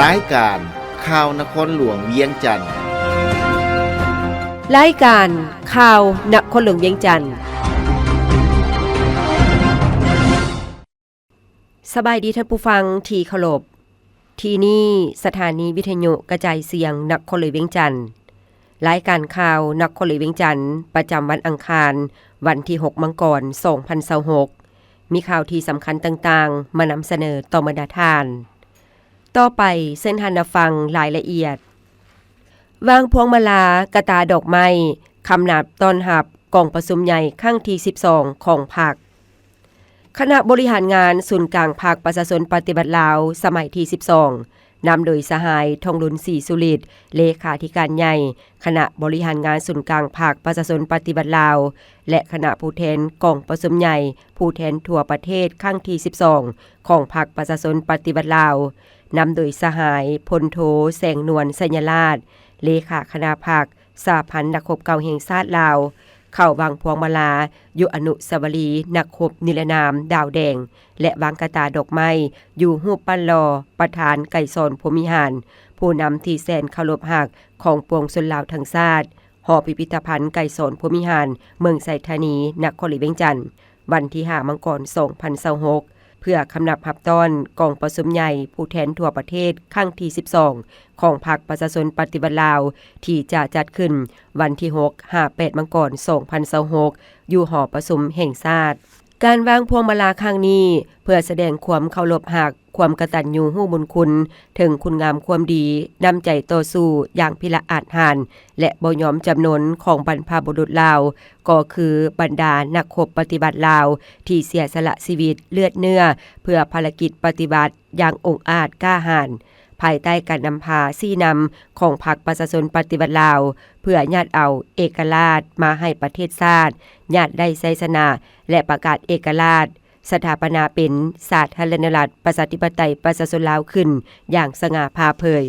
ລາຍການຂ່າວນະຄອນຫຼວງວຽງຈັນ. ລາຍການຂ່າວນະຄອນຫຼວງວຽງຈັນ. ສະບາຍດີທ່ານຜູ້ຟັງທີ່ເຄົາລົບ. ທີ່ນີ້ສະຖານີວິທະຍຸກະຈາຍສຽງນະຄອນຫຼວງວຽງຈັນ. ລາຍການຂ່າວນະຄອນຫຼວງວຽງຈັນ ປະຈຳວັນອັງຄານ ວັນທີຫົກ ມັງກອນ ສອງພັນຊາວຫົກ ມີຂ່າວທີ່ສຳຄັນຕ່າງໆ ມານຳສະເໜີຕໍ່ບັນດາທ່ານ. ຕໍ່ໄປເຊີນທ່ານຮັບຟັງລາຍລະອຽດ. ວາງພວງມາລາ, ກະຕ່າດອກໄມ້ ຄຳນັບຕ້ອນຮັບກອງປະຊຸມໃຫຍ່ຄັ້ງທີສິບສອງຂອງພັກ. ຄະນະບໍລິຫານງານສູນກາງພັກປະຊາຊົນປະຕິວັດລາວ ສະໄໝທີສິບສອງ ນຳໂດຍສະຫາຍ ທອງລຸນ ສີສຸລິດ ເລຂາທິການໃຫຍ່ ຄະນະບໍລິຫານງານສູນກາງພັກປະຊາຊົນປະຕິວັດລາວ ແລະ ຄະນະຜູ້ແທນກອງປະຊຸມໃຫຍ່ຜູ້ແທນທົ່ວປະເທດຄັ້ງທີສິບສອງ ຂອງພັກປະຊາຊົນປະຕິວັດລາວ, ນຳໂດຍສະຫາຍ ພົນໂທ ແສງນວນ ໄຊຍະລາດ ເລຂາຄະນະພັກ ສະຫະພັນນັກຮົບເກົ່າແຫ່ງຊາດລາວ ເຂົ້າວາງພວງມາລາຢູ່ອະນຸສາວະລີນັກຮົບນິລະນາມດາວແດງ ແລະ ວາງກະຕ່າດອກໄມ້ຢູ່ຮູບປັ້ນຫຼໍ່ປະທານໄກສອນ ພົມວິຫານ ຜູ້ນຳທີ່ແສນເຄົາລົບຮັກຂອງປວງຊົນລາວທັງຊາດ ຫໍພິພິທະພັນໄກສອນ ພົມວິຫານ ເມືອງໄຊທານີ ນະຄອນຫຼວງວຽງຈັນ. ວັນທີຫ້າ ມັງກອນ ສອງພັນຊາວຫົກ ເພື່ອຄຳນັບຮັບຕ້ອນກອງປະຊຸມໃຫຍ່ຜູ້ແທນທົ່ວປະເທດຄັ້ງທີສິບສອງ ຂອງພັກປະຊາຊົນປະຕິວັດລາວ ທີ່ຈະຈັດຂຶ້ນວັນທີຫົກ ຫາ ແປດ ມັງກອນ ສອງພັນຊາວຫົກ ຢູ່ຫໍປະຊຸມແຫ່ງຊາດ. ການວາງພວງມາລາຄັ້ງນີ້ ເພື່ອສະແດງຄວາມເຄົາລົບຮັກ ຄວາມກະຕັນຍູຮູ້ບຸນຄຸນ ເຖິງຄຸນງາມຄວາມດີ, ນ້ຳໃຈຕໍ່ສູ້ຢ່າງພິລະອາດຫານ ແລະ ບໍ່ຍອມຈຳນົນຂອງບັນພະບຸລຸດລາວ ກໍຄືບັນດານັກຮົບປະຕິວັດລາວ ທີ່ເສຍສະຫຼະຊີວິດເລືອດເນື້ອ ເພື່ອພາລະກິດປະຕິວັດຢ່າງອົງອາດກ້າຫານ ພາຍໃຕ້ການນຳພາຊີ້ນຳຂອງພັກປະຊາຊົນປະຕິວັດລາວ ເພື່ອຍາດເອົາເອກະລາດມາໃຫ້ປະເທດຊາດ, ຍາດໄດ້ໄຊຊະນະ ແລະ ປະກາດເອກະລາດ ສະຖາປະນາເປັນສາທາລະນະລັດ ປະຊາທິປະໄຕ ປະຊາຊົນລາວຂຶ້ນຢ່າງສະຫງ່າຜ່າເຜີຍ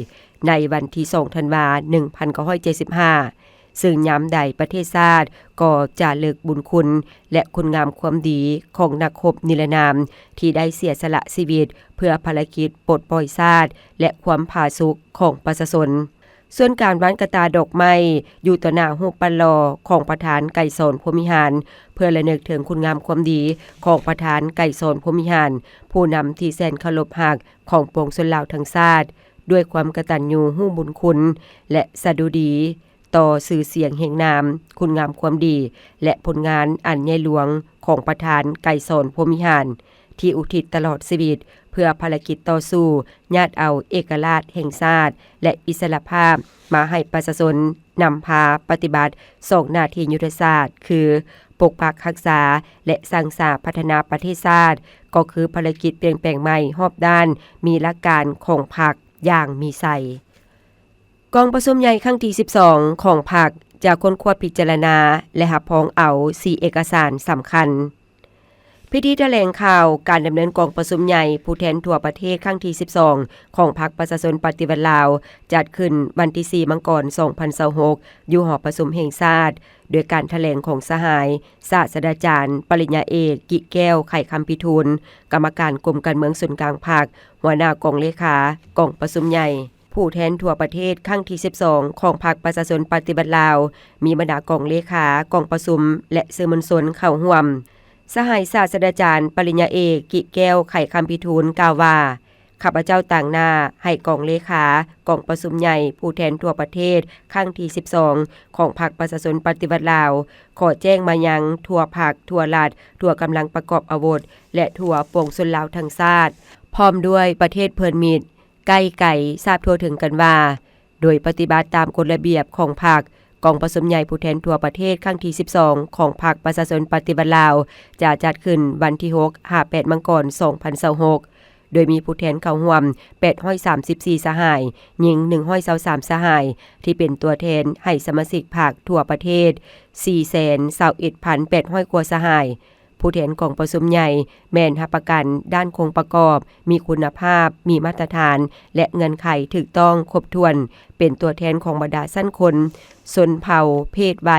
ໃນວັນທີສອງ ທັນວາ ໜຶ່ງພັນເກົ້າຮ້ອຍເຈັດສິບຫ້າ ຊຶ່ງຍາມໃດປະເທດຊາດກໍຈາລຶກບຸນຄຸນ ແລະ ຄຸນງາມຄວາມດີຂອງນັກຮົບນິລະນາມ ທີ່ໄດ້ເສຍສະຫຼະຊີວິດເພື່ອພາລະກິດປົດປ່ອຍຊາດ ແລະ ຄວາມຜາສຸກຂອງປະຊາຊົນ. ສ່ວນການວາງກະຕ່າດອກໄມ້ຢູ່ຕໍ່ໜ້າຮູບປັ້ນຫຼໍ່ຂອງປະທານໄກສອນ ພົມວິຫານ ເພື່ອລະນຶກເຖິງຄຸນງາມຄວາມດີຂອງປະທານໄກສອນ ພົມວິຫານ ຜູ້ນຳທີ່ແສນເຄົາລົບຮັກຂອງປວງຊົນລາວທັງຊາດ ດ້ວຍຄວາມກະຕັນຍູຮູ້ບຸນຄຸນ ແລະ ສະດຸດີຕໍ່ຊື່ສຽງຮຽງນາມ, ຄຸນງາມຄວາມດີ ແລະ ຜົນງານອັນໃຫຍ່ຫຼວງຂອງປະທານໄກສອນ ພົມວິຫານ ທີ່ອຸທິດຕະຫຼອດຊີວິດເພື່ອພາລະກິດຕໍ່ສູ້ຍາດເອົາເອກະລາດແຫ່ງຊາດ ແລະ ອິດສະຫຼະພາບມາໃຫ້ປະຊາຊົນ, ນຳພາປະຕິບັດສອງໜ້າທີ່ຍຸດທະສາດ ຄື ປົກປັກຮັກສາ ແລະ ສ້າງສາພັດທະນາປະເທດຊາດ ກໍຄືພາລະກິດປ່ຽນແປງໃໝ່ຮອບດ້ານ ມີຫຼັກການຂອງພັກຢ່າງມີໄຊ. ກອງປະຊຸມໃຫຍ່ຄັ້ງທີສິບສອງຂອງພັກຈະຄົ້ນຄວ້າພິຈາລະນາ ແລະ ຮັບຮອງເອົາສີ່ເອກະສານສຳຄັນ. ພິທີຖະແຫຼງຂ່າວການດຳເນີນກອງປະຊຸມໃຫຍ່ຜູ້ແທນທົ່ວປະເທດຄັ້ງທີສິບສອງຂອງພັກປະຊາຊົນປະຕິວັດລາວ ຈັດຂຶ້ນວັນທີສີ່ ມັງກອນ ສອງພັນຊາວຫົກ ຢູ່ຫໍປະຊຸມແຫ່ງຊາດ ໂດຍການຖະແຫຼງຂອງສະຫາຍສາດສະດາຈານ ປະລິນຍາເອກ ກິແກ້ວ ໄຂຄຳພິທູນ ກຳມະການກົມການເມືອງສູນກາງພັກ, ຫົວໜ້າກອງເລຂາກອງປະຊຸມໃຫຍ່ ຜູ້ແທນທົ່ວປະເທດຄັ້ງທີສິບສອງຂອງພັກປະຊາຊົນປະຕິວັດລາວ, ມີບັນດາກອງເລຂາກອງປະຊຸມ ແລະ ສື່ມວນຊົນເຂົ້າຮ່ວມ. ສະຫາຍສາດສະດາຈານ ປະລິນຍາເອກ ກິແກ້ວ ໄຂຄຳພິທູນ ກ່າວວ່າ, ຂ້າພະເຈົ້າຕາງໜ້າໃຫ້ກອງເລຂາກອງປະຊຸມໃຫຍ່ຜູ້ແທນທົ່ວປະເທດຄັ້ງທີສິບສອງຂອງພັກປະຊາຊົນປະຕິວັດລາວ ຂໍແຈ້ງມາຍັງທົ່ວພັກ, ທົ່ວລັດ, ທົ່ວກຳລັງປະກອບອາວຸດ ແລະ ທົ່ວປວງຊົນລາວທັງຊາດ, ພ້ອມດ້ວຍປະເທດເພື່ອນມິດ ໃກ້ໄກຊາບທົ່ວເຖິງກັນວ່າ ໂດຍປະຕິບັດຕາມກົດລະບຽບຂອງພັກ, ກອງປະຊຸມໃຫຍ່ຜູ້ແທນທົ່ວປະເທດຄັ້ງທີສິບສອງຂອງພັກປະຊາຊົນປະຕິວັດລາວ ຈະຈັດຂຶ້ນວັນທີຫົກ ຫາ ແປດ ມັງກອນ ສອງພັນຊາວຫົກ ໂດຍມີຜູ້ແທນເຂົ້າຮ່ວມແປດຮ້ອຍສາມສິບສີ່ສະຫາຍ, ຍິງໜຶ່ງຮ້ອຍຊາວສາມສະຫາຍ ທີ່ເປັນຕົວແທນໃຫ້ສະມາຊິກພັກທົ່ວປະເທດ ສີ່ແສນຊາວເອັດພັນແປດຮ້ອຍກວ່າສະຫາຍ. ຜູ້ແທນກອງປະຊຸມໃຫຍ່ແມ່ນຮັບປະກັນດ້ານໂຄງປະກອບ, ມີຄຸນນະພາບ, ມີມາດຕະຖານ ແລະ ເງື່ອນໄຂຖືກຕ້ອງຄົບຖ້ວນ, ເປັນຕົວແທນຂອງບັນດາຊັ້ນຄົນ, ຊົນເຜົ່າ, ເພດໄວ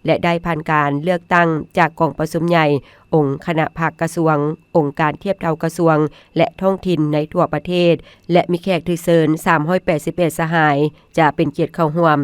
ແລະ ໄດ້ຜ່ານການເລືອກຕັ້ງຈາກກອງປະຊຸມໃຫຍ່, ອົງຄະນະພັກກະຊວງ, ອົງການທຽບເທົ່າກະຊວງ ແລະ ທ້ອງຖິ່ນໃນທົ່ວປະເທດ ແລະ ມີແຂກຖືກເຊີນສາມຮ້ອຍແປດສິບແປດສະຫາຍ ຈະເປັນກຽດເຂົ້າຮ່ວມ.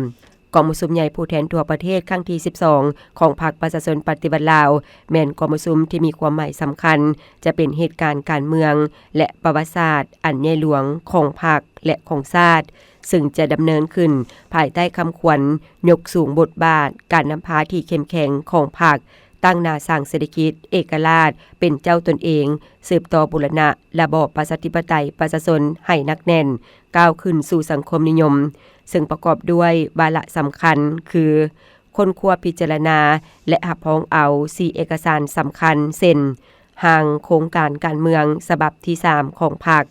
ກອງປະຊຸມໃຫຍ່ຜູ້ແທນທົ່ວປະເທດຄັ້ງທີສິບສອງ ຂອງພັກປະຊາຊົນປະຕິວັດລາວ ແມ່ນກອງປະຊຸມທີ່ມີຄວາມໝາຍສຳຄັນ, ຈະເປັນເຫດການການເມືອງ ແລະ ປະຫວັດສາດອັນໃຫຍ່ຫຼວງຂອງພັກ ແລະ ຂອງຊາດ, ເຊິ່ງຈະດຳເນີນຂຶ້ນພາຍໃຕ້ຄຳຂວັນ ຍົກສູງບົດບາດການນຳພາທີ່ເຂັ້ມແຂງຂອງພັກ, ຕັ້ງໜ້າສ້າງເສດຖະກິດເອກະລາດເປັນເຈົ້າຕົນເອງ, ສືບຕໍ່ບູລະນະລະບອບປະຊາທິປະໄຕປະຊາຊົນໃຫ້ໜັກແໜ້ນ, ກ້າວຂຶ້ນສູ່ສັງຄົມນິຍົມ, ເຊິ່ງປະກອບດ້ວຍວາລະສຳຄັນຄື ຄົ້ນຄວ້າ, ພິຈາລະນາ ແລະ ຮັບຮອງເອົາສີ່ເອກະສານສຳຄັນ ເຊັ່ນ ຮ່າງໂຄງການການເມືອງສະບັບທີສາມຂອງພັກ,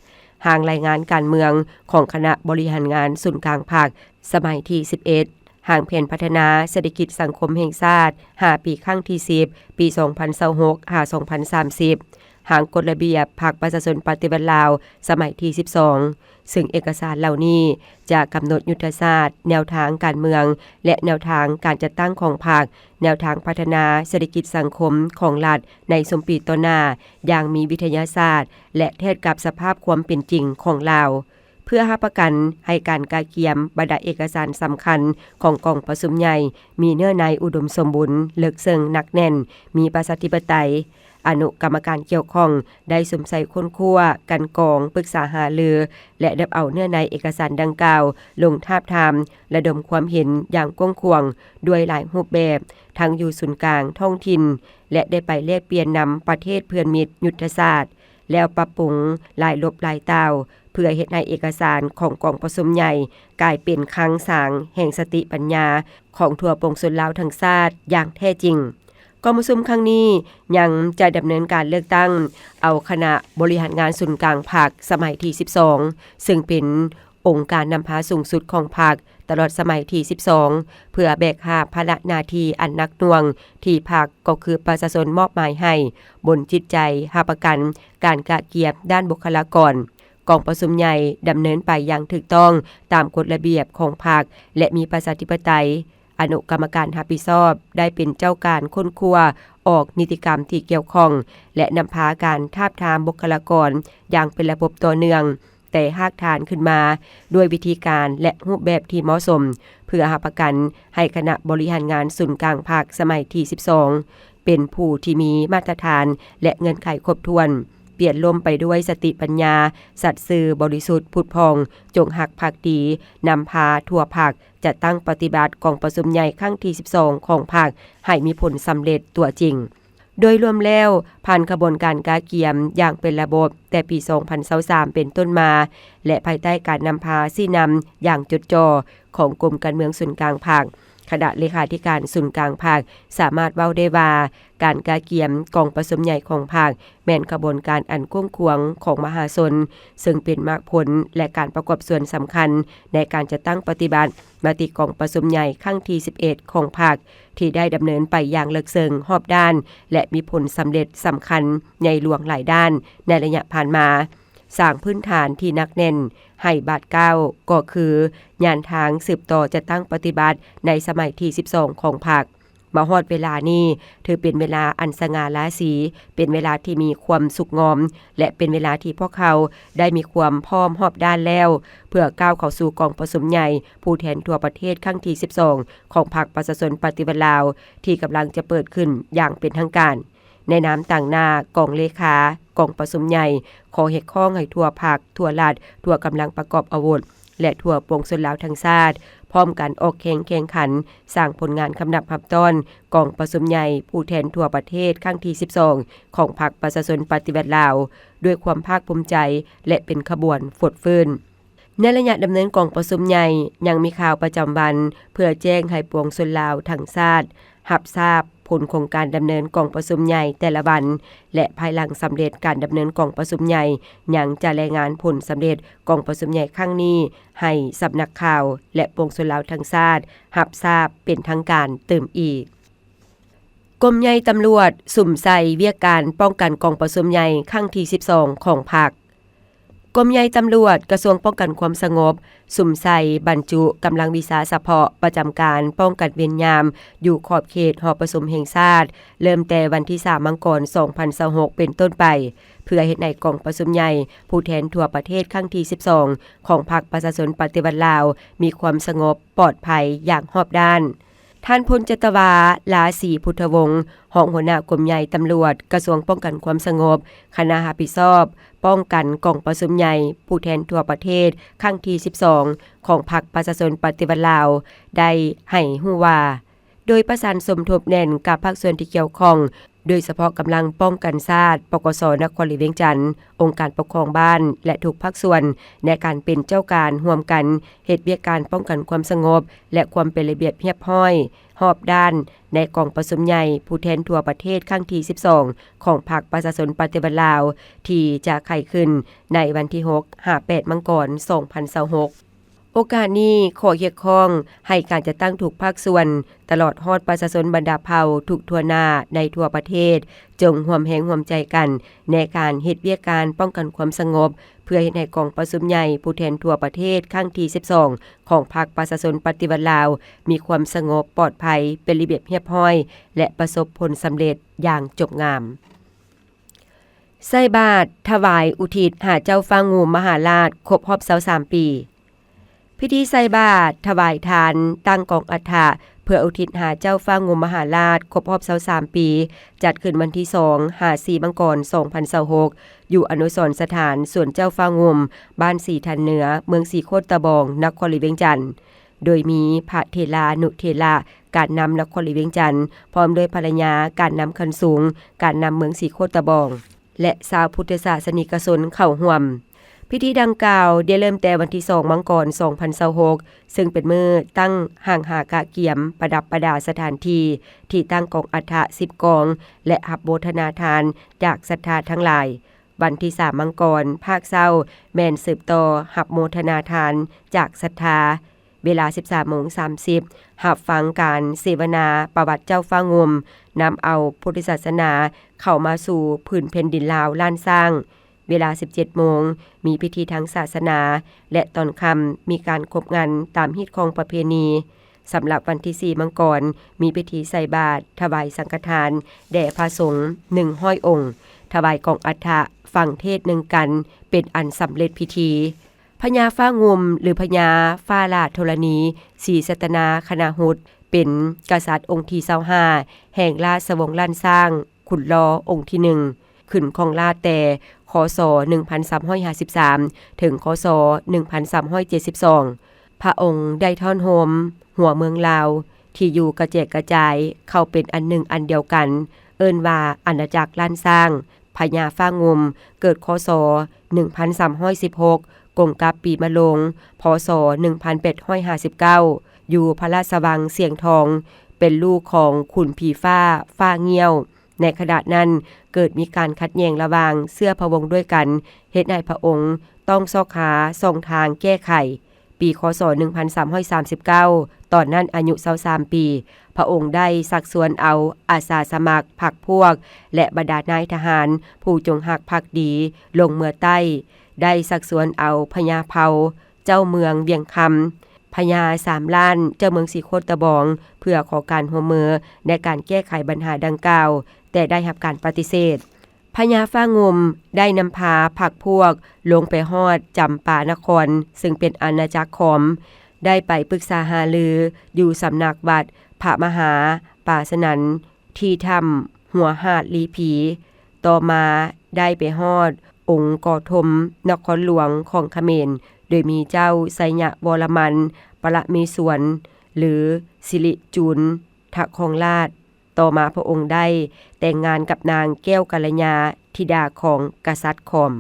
ຮ່າງລາຍງານການເມືອງຂອງຄະນະບໍລິຫານງານສູນກາງພັກສະໄໝທີສິບເອັດ, ຮ່າງແຜນພັດທະນາເສດຖະກິດສັງຄົມແຫ່ງຊາດຫ້າປີຄັ້ງທີສິບ ປີສອງພັນຊາວຫົກ ຫາ ສອງພັນສາມສິບ, ຮ່າງກົດລະບຽບພັກປະຊາຊົນປະຕິວັດລາວສະໄໝທີສິບສອງ ເຊິ່ງເອກະສານເຫຼົ່ານີ້ຈະກຳນົດຍຸດທະສາດ, ແນວທາງການເມືອງ ແລະ ແນວທາງການຈັດຕັ້ງຂອງພັກ, ແນວທາງພັດທະນາເສດຖະກິດສັງຄົມຂອງລັດໃນຊຸມປີຕໍ່ໜ້າຢ່າງມີວິທະຍາສາດ ແລະ ແທດກັບສະພາບຄວາມເປັນຈິງຂອງລາວ. ເພື່ອຮັບປະກັນໃຫ້ການກະກຽມບັນດາເອກະສານສຳຄັນຂອງກອງປະຊຸມໃຫຍ່ ມີເນື້ອໃນອຸດົມສົມບູນ, ເລິກເຊິ່ງ, ໜັກແໜ້ນ, ມີປະຊາທິປະໄຕ, ອະນຸກຳມະການກ່ຽວຂ້ອງໄດ້ສຸມໃສ່ຄົ້ນຄວ້າ, ກັ່ນກອງ, ປຶກສາຫາລື ແລະ ນຳເອົາເນື້ອໃນເອກະສານດັ່ງກ່າວລົງທາບທາມ, ລະດົມຄວາມເຫັນຢ່າງກວ້າງຂວາງດ້ວຍຫຼາຍຮູບແບບ, ທັງຢູ່ສູນກາງ, ທ້ອງຖິ່ນ ແລະ ໄດ້ໄປແລກປ່ຽນນຳປະເທດເພື່ອນມິດຍຸດທະສາດ, ແລ້ວປັບປຸງຫຼາຍລົບຫຼາຍຕ່າວ ເພື່ອເຮັດໃຫ້ເອກະສານຂອງກອງປະຊຸມໃຫຍ່ກາຍເປັນຄັງສາງແຫ່ງສະຕິປັນຍາຂອງທົ່ວປວງຊົນລາວທັງຊາດຢ່າງແທ້ຈິງ. ກອງປະຊຸມຄັ້ງນີ້ຍັງຈະດຳເນີນການເລືອກຕັ້ງເອົາຄະນະບໍລິຫານງານສູນກາງພັກສະໄໝທີສິບສອງ ເຊິ່ງເປັນອົງການນຳພາສູງສຸດຂອງພັກຕະຫຼອດສະໄໝທີສິບສອງ ເພື່ອແບກຫາບພາລະໜ້າທີ່ອັນໜັກໜ່ວງທີ່ພັກ ກໍຄືປະຊາຊົນມອບໝາຍໃຫ້ ບົນຈິດໃຈຮັບປະກັນການກະກຽມດ້ານບຸກຄະລາກອນ. ກອງປະຊຸມໃຫຍ່ດຳເນີນໄປຢ່າງຖືກຕ້ອງຕາມກົດລະບຽບຂອງພັກ ແລະ ມີປະຊາທິປະໄຕ, ອະນຸກຳມະການຮັບຜິດຊອບໄດ້ເປັນເຈົ້າການຄົ້ນຄວ້າອອກນິຕິກຳທີ່ກ່ຽວຂ້ອງ ແລະ ນຳພາການທາບທາມບຸກຄະລາກອນຢ່າງເປັນລະບົບຕໍ່ເນື່ອງ, ແຕ່ຮາກຖານຂຶ້ນມາດ້ວຍວິທີການ ແລະ ຮູບແບບທີ່ເໝາະສົມ ເພື່ອຮັບປະກັນໃຫ້ຄະນະບໍລິຫານງານສູນກາງພັກສະໄໝທີສິບສອງ ເປັນຜູ້ທີ່ມີມາດຕະຖານ ແລະ ເງື່ອນໄຂຄົບຖ້ວນ, ປ່ຽນລົມໄປດ້ວຍສະຕິປັນຍາ, ສັດຊື່ບໍລິສຸດຜຸດຜ່ອງ, ຈົງຮັກພັກດີ, ນຳພາທົ່ວພັກ ຈັດຕັ້ງປະຕິບັດກອງປະຊຸມໃຫຍ່ຄັ້ງທີສິບສອງຂອງພັກໃຫ້ມີຜົນສຳເລັດຕົວຈິງ. ໂດຍລວມແລ້ວ, ຜ່ານຂະບວນການກະກຽມຢ່າງເປັນລະບົບແຕ່ປີສອງພັນຊາວສາມເປັນຕົ້ນມາ ແລະ ພາຍໃຕ້ການນຳພາຊີ້ນຳຢ່າງຈົດຈໍ່ຂອງກົມການເມືອງສູນກາງພັກ, ຄະນະເລຂາທິການສູນກາງພັກ ສາມາດເວົ້າໄດ້ວ່າ ການກະກຽມກອງປະຊຸມໃຫຍ່ຂອງພັກ ແມ່ນຂະບວນການອັນກວ້າງຂວາງຂອງມະຫາຊົນ, ເຊິ່ງເປັນໝາກຜົນ ແລະ ການປະກອບສ່ວນສຳຄັນໃນການຈັດຕັ້ງປະຕິບັດມະຕິກອງປະຊຸມໃຫຍ່ຄັ້ງທີສິບເອັດຂອງພັກ ທີ່ໄດ້ດຳເນີນໄປຢ່າງເລິກເຊິ່ງ, ຮອບດ້ານ ແລະ ມີຜົນສຳເລັດສຳຄັນໃຫຍ່ຫຼວງຫຼາຍດ້ານໃນໄລຍະຜ່ານມາ, ສ້າງພື້ນຖານທີ່ໜັກແໜ້ນໃຫ້ບາດກ້າວ, ກໍຄືຍານທາງສືບຕໍ່ຈັດຕັ້ງປະຕິບັດໃນສະໄໝທີສິບສອງຂອງພັກ. ມາຮອດເວລານີ້ ຖືເປັນເວລາອັນສະຫງ່າລາສີ, ເປັນເວລາທີ່ມີຄວາມສຸກງອມ ແລະ ເປັນເວລາທີ່ພວກເຮົາໄດ້ມີຄວາມພ້ອມຮອບດ້ານແລ້ວ ເພື່ອກ້າວເຂົ້າສູ່ກອງປະຊຸມໃຫຍ່ຜູ້ແທນທົ່ວປະເທດຄັ້ງທີສິບສອງຂອງພັກປະຊາຊົນປະຕິວັດລາວ ທີ່ກຳລັງຈະເປີດຂຶ້ນຢ່າງເປັນທາງການ. ໃນນາມຕາງໜ້າກອງເລຂາກອງປະຊຸມໃຫຍ່ ຂໍຮຽກຮ້ອງໃຫ້ທົ່ວພັກ, ທົ່ວລັດ, ທົ່ວກຳລັງປະກອບອາວຸດ ແລະ ທົ່ວປວງຊົນລາວທັງຊາດ ພ້ອມກັນອອກແຮງແຂ່ງຂັນ ສ້າງຜົນງານຄຳນັບຮັບຕ້ອນກອງປະຊຸມໃຫຍ່ຜູ້ແທນທົ່ວປະເທດຄັ້ງທີສິບສອງຂອງພັກປະຊາຊົນປະຕິວັດລາວ ດ້ວຍຄວາມພາກພູມໃຈ ແລະ ເປັນຂະບວນຟົດຟື້ນ. ໃນໄລຍະດຳເນີນກອງປະຊຸມໃຫຍ່ ຍັງມີຂ່າວປະຈຳວັນ ເພື່ອແຈ້ງໃຫ້ປວງຊົນລາວທັງຊາດຮັບຊາບຜົນຂອງການດຳເນີນກອງປະຊຸມໃຫຍ່ແຕ່ລະວັນ ແລະ ພາຍຫຼັງສຳເລັດການດຳເນີນກອງປະຊຸມໃຫຍ່ ຍັງຈະລາຍງານຜົນສຳເລັດກອງປະຊຸມໃຫຍ່ຄັ້ງນີ້ ໃຫ້ສຳນັກຂ່າວ ແລະ ປວງຊົນລາວທັງຊາດຮັບຊາບເປັນທາງການຕື່ມອີກ. ກົມໃຫຍ່ຕຳຫຼວດສຸມໃສ່ວຽກການປ້ອງກັນກອງປະຊຸມໃຫຍ່ຄັ້ງທີສິບສອງຂອງພັກ. ກົມໃຫຍ່ຕຳຫຼວດ ກະຊວງປ້ອງກັນຄວາມສະຫງົບ ສຸມໃສ່ບັນຈຸກຳລັງວິຊາສະເພາະປະຈຳການປ້ອງກັນເວນຍາມ ຢູ່ຂອບເຂດຫໍປະຊຸມແຫ່ງຊາດ ເລີ່ມແຕ່ວັນທີສາມ ມັງກອນ ສອງພັນຊາວຫົກ ເປັນຕົ້ນໄປ ເພື່ອເຮັດໃຫ້ກອງປະຊຸມໃຫຍ່ຜູ້ແທນທົ່ວປະເທດຄັ້ງທີສິບສອງ ຂອງພັກປະຊາຊົນປະຕິວັດລາວ ມີຄວາມສະຫງົບປອດໄພຢ່າງຮອບດ້ານ. ທ່ານ ພົນຈັດຕະວາ ລາສີພຸດທະວົງ ຮອງຫົວໜ້າກົມໃຫຍ່ຕຳຫຼວດ ກະຊວງປ້ອງກັນຄວາມສະຫງົບ ຄະນະຮັບຜິດຊອບປ້ອງກັນກອງປະຊຸມໃຫຍ່ຜູ້ແທນທົ່ວປະເທດຄັ້ງທີສິບສອງ ຂອງພັກປະຊາຊົນປະຕິວັດລາວ ໄດ້ໃຫ້ຮູ້ວ່າ ໂດຍປະສານສົມທົບແໜ້ນກັບພາກສ່ວນທີ່ກ່ຽວຂ້ອງ ໂດຍສະເພາະກຳລັງປ້ອງກັນຊາດ ປກສ ນະຄອນຫຼວງວຽງຈັນ, ອົງການປົກຄອງບ້ານ ແລະ ທຸກພາກສ່ວນ ໃນການເປັນເຈົ້າການຮ່ວມກັນເຮັດວຽກການປ້ອງກັນຄວາມສະຫງົບ ແລະ ຄວາມເປັນລະບຽບຮຽບຮ້ອຍຮອບດ້ານ ໃນກອງປະຊຸມໃຫຍ່ຜູ້ແທນທົ່ວປະເທດຄັ້ງທີສິບສອງ ຂອງພັກປະຊາຊົນປະຕິວັດລາວ ທີ່ຈະໄຂຂຶ້ນໃນວັນທີຫົກ ຫາ ແປດ ມັງກອນ ສອງພັນຊາວຫົກ. ໂອກາດນີ້ ຂໍຮຽກຮ້ອງໃຫ້ການຈັດຕັ້ງທຸກພາກສ່ວນ ຕະຫຼອດຮອດປະຊາຊົນບັນດາເຜົ່າທຸກທົ່ວໜ້າໃນທົ່ວປະເທດ ຈົ່ງຮ່ວມແຮງຮ່ວມໃຈກັນ ໃນການເຮັດວຽກການປ້ອງກັນຄວາມສະຫງົບ ເພື່ອເຮັດໃຫ້ກອງປະຊຸມໃຫຍ່ຜູ້ແທນທົ່ວປະເທດຄັ້ງທີສິບສອງ ຂອງພັກປະຊາຊົນປະຕິວັດລາວ ມີຄວາມສະຫງົບປອດໄພ, ເປັນລະບຽບຮຽບຮ້ອຍ ແລະ ປະສົບຜົນສຳເລັດຢ່າງຈົບງາມ. ໃສ່ບາດຖວາຍອຸທິດຫາເຈົ້າຟ້າງຸ່ມມະຫາລາດຄົບຮອບຊາວສາມປີ. ພິທີໃສ່ບາດຖວາຍທານຕັ້ງກອງອັດຖະ ເພື່ອອຸທິດຫາເຈົ້າຟ້າງຸ່ມມະຫາລາດຄົບຮອບຊາວສາມປີ ຈັດຂຶ້ນວັນທີສອງ ຫາ ສີ່ ມັງກອນ ສອງພັນຊາວຫົກ ຢູ່ອະນຸສອນສະຖານສວນເຈົ້າຟ້າງຸ່ມ ບ້ານສີທັນເໜືອ ເມືອງສີໂຄດຕະບອງ ນະຄອນຫຼວງວຽງຈັນ. ໂດຍມີພະເຖລານຸເຖລະ ການນຳນະຄອນຫຼວງວຽງຈັນ ພ້ອມດ້ວຍພະລະຍາ ການນຳຂັ້ນສູງ ການນຳເມືອງສີໂຄດຕະບອງ ແລະ ຊາວພຸດທະສາສະນິກະຊົນເຂົ້າຮ່ວມ. ພິທີດັ່ງກ່າວໄດ້ເລີ່ມແຕ່ວັນທີສອງ ມັງກອນ ສອງພັນຊາວຫົກ ເຊິ່ງເປັນມື້ຕັ້ງຫ້າງຫາກະກຽມປະດັບປະດາສະຖານທີ່ ທີ່ຕັ້ງກອງອັດຖະສິບກອງ ແລະ ຮັບໂມທະນາທານຈາກສັດທາທັງຫຼາຍ. ວັນທີສາມ ມັງກອນ ພາກເຊົ້າ ແມ່ນສືບຕໍ່ຮັບໂມທະນາທານຈາກສັດທາ. ເວລາ ສິບສາມໂມງສາມສິບ ຮັບຟັງການເສວະນາປະຫວັດເຈົ້າຟ້າງຸ່ມ, ນຳເອົາພຸດທະສາສະໜາເຂົ້າມາສູ່ພື້ນແຜ່ນດິນລາວລ້ານຊ້າງ. ເວລາ ສິບເຈັດໂມງ ມີພິທີທາງສາສະໜາ ແລະ ຕອນຄ່ຳມີການຄົບງັນຕາມຮີດຄອງປະເພນີ. ສຳລັບວັນທີສີ່ ມັງກອນ ມີພິທີໃສ່ບາດຖວາຍສັງຄະທານແດ່ພະສົງ ໜຶ່ງຮ້ອຍອົງ, ຖວາຍກອງອັດຖະ, ຟັງເທດໜຶ່ງກັນ ເປັນອັນສຳເລັດພິທີ. ພະຍາຟ້າງຸ່ມ ຫຼື ພະຍາຟ້າຫຼ້າທໍລະນີ ສີສັດຕະນາຄະນະຫຸດ ເປັນກະສັດອົງທີຊາວຫ້າ ແຫ່ງລາຊະວົງລ້ານຊ້າງ ຂຸນລໍອົງທີໜຶ່ງ ຂຶ້ນຄອງລາດແຕ່ ຄ.ສ. ໜຶ່ງພັນສາມຮ້ອຍຫ້າສິບສາມ ເຖິງ ຄ.ສ. ໜຶ່ງພັນສາມຮ້ອຍເຈັດສິບສອງ. ພະອົງໄດ້ທ້ອນໂຮມຫົວເມືອງລາວ ທີ່ຢູ່ກະແຈກກະຈາຍເຂົ້າເປັນອັນໜຶ່ງອັນດຽວກັນ ເອີ້ນວ່າອານາຈັກລ້ານຊ້າງ. ພະຍາຟ້າງຸ່ມ ເກີດ ຄ.ສ. ໜຶ່ງພັນສາມຮ້ອຍສິບຫົກ ກົງກັບປີມະໂລງ ພ.ສ. ໜຶ່ງພັນແປດຮ້ອຍຫ້າສິບເກົ້າ ຢູ່ພະລາຊະວັງຊຽງທອງ ເປັນລູກຂອງຂຸນຜີຟ້າ ຟ້າງ່ຽວ. ໃນຂະນະນັ້ນ ເກີດມີການຂັດແຍ່ງລະຫວ່າງເຊື້ອພະວົງດ້ວຍກັນ ເຮັດໃຫ້ພະອົງຕ້ອງຊອກຫາຊ່ອງທາງແກ້ໄຂ. ປີ ຄ.ສ. ໜຶ່ງພັນສາມຮ້ອຍສາມສິບເກົ້າ ຕອນນັ້ນອາຍຸຊາວສາມປີ, ພະອົງໄດ້ຊັກຊວນເອົາອາສາສະໝັກພັກພວກ ແລະ ບັນດານາຍທະຫານຜູ້ຈົງຮັກພັກດີລົງເມືອໃຕ້, ໄດ້ຊັກຊວນເອົາພະຍາເຜົ່າ ເຈົ້າເມືອງວຽງຄຳ, ພະຍາສາມລ້ານ ເຈົ້າເມືອງສີໂຄດຕະບອງ ເພື່ອຂໍການຮ່ວມມືໃນການແກ້ໄຂບັນຫາດັ່ງກ່າວ, ແຕ່ໄດ້ຮັບການປະຕິເສດ. ພະຍາຟ້າງຸ່ມໄດ້ນຳພາພັກພວກລົງໄປຮອດຈຳປານະຄອນ ເຊິ່ງເປັນອານາຈັກຂອມ, ໄດ້ໄປປຶກສາຫາລືຢູ່ສຳນັກວັດພະມະຫາປາສະນັນ ທີ່ຖ້ຳຫົວຫາດລີຜີ. ຕໍ່ມາໄດ້ໄປຮອດອົງກໍທົມນະຄອນຫຼວງຂອງຂະເໝນ ໂດຍມີເຈົ້າໄຊຍະວໍລະມັນ ປະລະເມສວນ ຫຼື ສິລິຈູນ ທະຄອງລາດ. ຕໍ່ມາພະອົງໄດ້ແຕ່ງງານກັບນາງແກ້ວກັນລະຍາ ທິດາຂອງກະສັດຂອມ.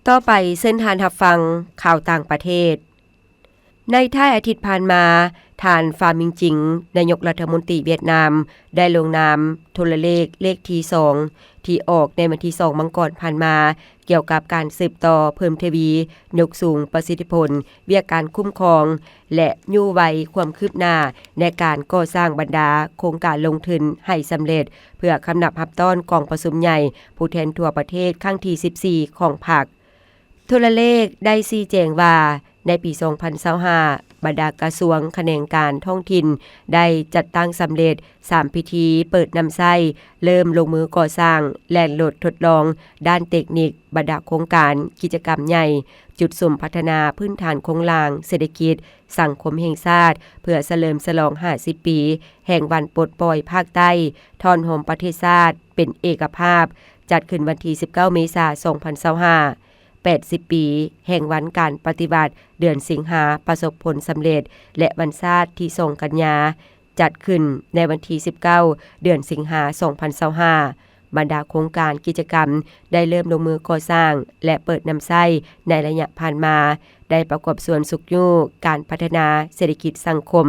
ຕໍ່ໄປເຊີນທ່ານຮັບຟັງຂ່າວຕ່າງປະເທດ. ເ ໃນທ້າຍອາທິດຜ່ານມາ, ທ່ານ ຟາມິງຈິງ ນາຍົກລັດຖະມົນຕີຫວຽດນາມ ໄດ້ລົງນາມໂທລະເລກເລກທີສອງ ທີ່ອອກໃນວັນທີສອງມັງກອນຜ່ານມາ ກ່ຽວກັບການສືບຕໍ່ເພີ່ມທະວີຍົກສູງປະສິດທິຜົນວຽກການຄຸ້ມຄອງ ແລະ ຍູ້ໄວຄວາມຄືບໜ້າໃນການກໍ່ສ້າງບັນດາໂຄງການລົງທຶນໃຫ້ສຳເລັດ ເພື່ອຄຳນັບຮັບຕ້ອນກອງປະຊຸມໃຫຍ່ຜູ້ແທນທົ່ວປະເທດຄັ້ງທີສິບສີ່ຂອງພັກ. ໂທລະເລກໄດ້ຊີ້ແຈງວ່າ ໃນປີສອງພັນຊາວຫ້າ ບັນດາກະຊວງຂະແໜງການທ້ອງຖິ່ນໄດ້ຈັດຕັ້ງສຳເລັດສາມພິທີເປີດນຳໃຊ້, ເລີ່ມລົງມືກໍ່ສ້າງ ແລ່ນລົດທົດລອງດ້ານເຕັກນິກ, ບັນດາໂຄງການກິດຈະກຳໃຫຍ່, ຈຸດສຸມພັດທະນາພື້ນຖານໂຄງລ່າງເສດຖະກິດ, ສັງຄົມແຫ່ງຊາດ ເພື່ອສະເຫຼີມສະຫຼອງຫ້າສິບປີແຫ່ງວັນປົດປ່ອຍພາກໃຕ້, ທ້ອນໂຮມປະເທດຊາດເປັນເອກະພາບ, ຈັດຂຶ້ນວັນທີສິບເກົ້າເມສາ ສອງພັນຊາວຫ້າ, ແປດສິບປີແຫ່ງວັນການປະຕິວັດເດືອນສິງຫາປະສົບຜົນສຳເລັດ ແລະ ວັນຊາດທີສອງກັນຍາ ຈັດຂຶ້ນໃນວັນທີສິບເກົ້າເດືອນສິງຫາ ສອງພັນຊາວຫ້າ. ບັນດາໂຄງການກິດຈະກຳໄດ້ເລີ່ມລົງມືກໍ່ສ້າງ ແລະ ເປີດນຳໃຊ້ໃນໄລຍະຜ່ານມາ, ໄດ້ປະກອບສ່ວນຊຸກຍູ້ການພັດທະນາເສດຖະກິດສັງຄົມ,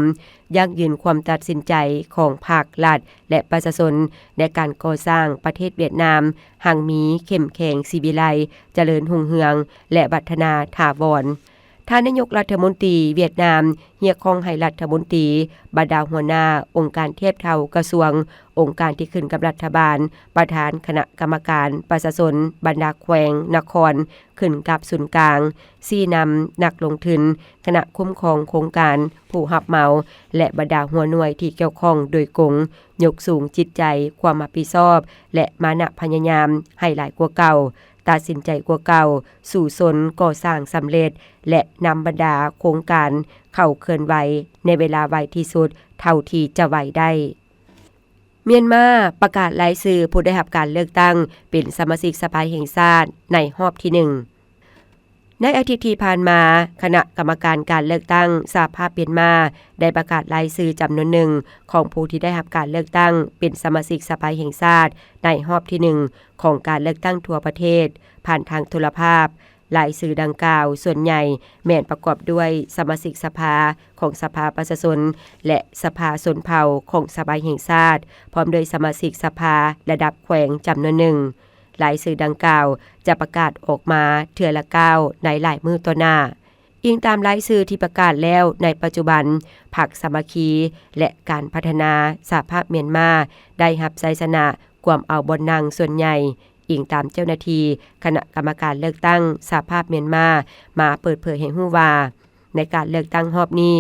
ຢັ້ງຢືນຄວາມຕັດສິນໃຈຂອງພັກ, ລັດ ແລະ ປະຊາຊົນໃນການກໍ່ສ້າງປະເທດຫວຽດນາມຮັ່ງມີ, ເຂັ້ມແຂງ, ສີວິໄລ, ຈະເລີນຮຸ່ງເຮືອງ ແລະ ວັດທະນາຖາວອນ. ທ່ານນາຍົກລັດຖະມົນຕີຫວຽດນາມຮຽກຮ້ອງໃຫ້ລັດຖະມົນຕີ, ບັນດາຫົວໜ້າອົງການທຽບເທົ່າກະຊວງ, ອົງການທີ່ຂຶ້ນກັບລັດຖະບານ, ປະທານຄະນະກຳມະການປະຊາຊົນບັນດາແຂວງນະຄອນ ຂຶ້ນກັບສູນກາງ, ຊີ້ນຳນັກລົງທຶນ, ຄະນະຄຸ້ມຄອງໂຄງການ, ຜູ້ຮັບເໝົາ ແລະ ບັນດາຫົວໜ່ວຍທີ່ກ່ຽວຂ້ອງໂດຍກົງ, ຍົກສູງຈິດໃຈຄວາມຮັບຜິດຊອບ ແລະ ມານະພະຍາຍາມໃຫ້ຫຼາຍກວ່າເກົ່າ, ຕັດສິນໃຈກວ່າເກົ່າ, ສູ້ຊົນກໍ່ສ້າງສຳເລັດ ແລະ ນຳບັນດາໂຄງການເຂົ້າເຄື່ອນໄຫວໃນເວລາໄວທີ່ສຸດເທົ່າທີ່ຈະໄຫວໄດ້. ມຽນມາປະກາດລາຍຊື່ຜູ້ໄດ້ຮັບການເລືອກຕັ້ງເປັນສະມາຊິກສະພາແຫ່ງຊາດໃນຮອບທີໜຶ່ງ. ໃນອາທິດທີ່ຜ່ານມາ, ຄະນະກຳມະການການເລືອກຕັ້ງສະຫະພາບມຽນມາໄດ້ປະກາດລາຍຊື່ຈຳນວນໜຶ່ງຂອງຜູ້ທີ່ໄດ້ຮັບການເລືອກຕັ້ງເປັນສະມາຊິກສະພາແຫ່ງຊາດໃນຮອບທີໜຶ່ງຂອງການເລືອກຕັ້ງທົ່ວປະເທດ ຜ່ານທາງໂທລະພາບ. ລາຍຊື່ດັ່ງກ່າວສ່ວນໃຫຍ່ແມ່ນປະກອບດ້ວຍສະມາຊິກສະພາຂອງສະພາປະຊາຊົນ ແລະ ສະພາຊົນເຜົ່າຂອງສະພາແຫ່ງຊາດ, ພ້ອມດ້ວຍສະມາຊິກສະພາລະດັບແຂວງຈຳນວນໜຶ່ງ. ລາຍຊື່ດັ່ງກ່າວຈະປະກາດອອກມາເທື່ອລະກ້າວໃນຫຼາຍມື້ຕໍ່ໜ້າ. ອີງຕາມລາຍຊື່ທີ່ປະກາດແລ້ວໃນປັດຈຸບັນ, ພັກສາມັກຄີ ແລະ ການພັດທະນາສະຫະພາບມຽນມາໄດ້ຮັບໄຊຊະນະກວມເອົາບ່ອນນັ່ງສ່ວນໃຫຍ່. ອີງຕາມເຈົ້າໜ້າທີ່ຄະນະກຳມະການເລືອກຕັ້ງສະຫະພາບມຽນມາ ມາເປີດເຜີຍໃຫ້ຮູ້ວ່າ, ໃນການເລືອກຕັ້ງຮອບນີ້,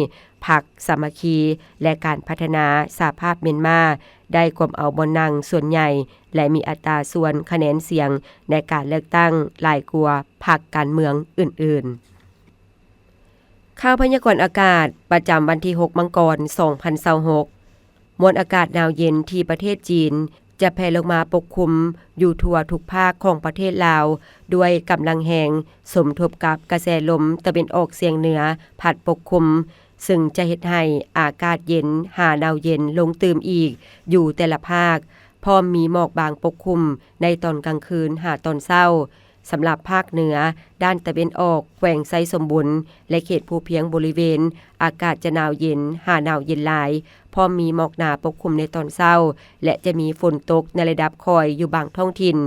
ພັກສາມັກຄີ ແລະ ການພັດທະນາສະຫະພາບມຽນມາ ໄດ້ກວມເອົາບ່ອນນັ່ງສ່ວນໃຫຍ່ ແລະ ມີອັດຕາສ່ວນຄະແນນສຽງໃນການເລືອກຕັ້ງຫຼາຍກວ່າພັກການເມືອງອື່ນໆ. ຂ່າວພະຍາກອນອາກາດປະຈຳວັນທີຫົກມັງກອນ ສອງພັນຊາວຫົກ. ມວນອາກາດໜາວເຢັນທີ່ປະເທດຈີນຈະແຜ່ລົງມາປົກຄຸມຢູ່ທົ່ວທຸກພາກຂອງປະເທດລາວ ດ້ວຍກຳລັງແຮງ ສົມທົບກັບກະແສລົມຕາເວັນອອກສຽງເໜືອພັດປົກຄຸມ, ເຊິ່ງຈະເຮັດໃຫ້ອາກາດເຢັນຫາໜາວເຢັນລົງຕື່ມອີກຢູ່ແຕ່ລະພາກ, ພ້ອມມີໝອກບາງປົກຄຸມໃນຕອນກາງຄືນຫາຕອນເຊົ້າ. ສຳລັບພາກເໜືອດ້ານຕາເວັນອອກ, ແຂວງໄຊສົມບູນ ແລະ ເຂດພູພຽງບໍລິເວນ, ອາກາດຈະໜາວເຢັນຫາໜາວເຢັນຫຼາຍ, ພ້ອມມີໝອກໜາປົກຄຸມໃນຕອນເຊົ້າ ແລະ ຈະມີຝົນຕົກໃນລະດັບຄ່ອຍຢູ່ບາງທ້ອງຖິ່ນ,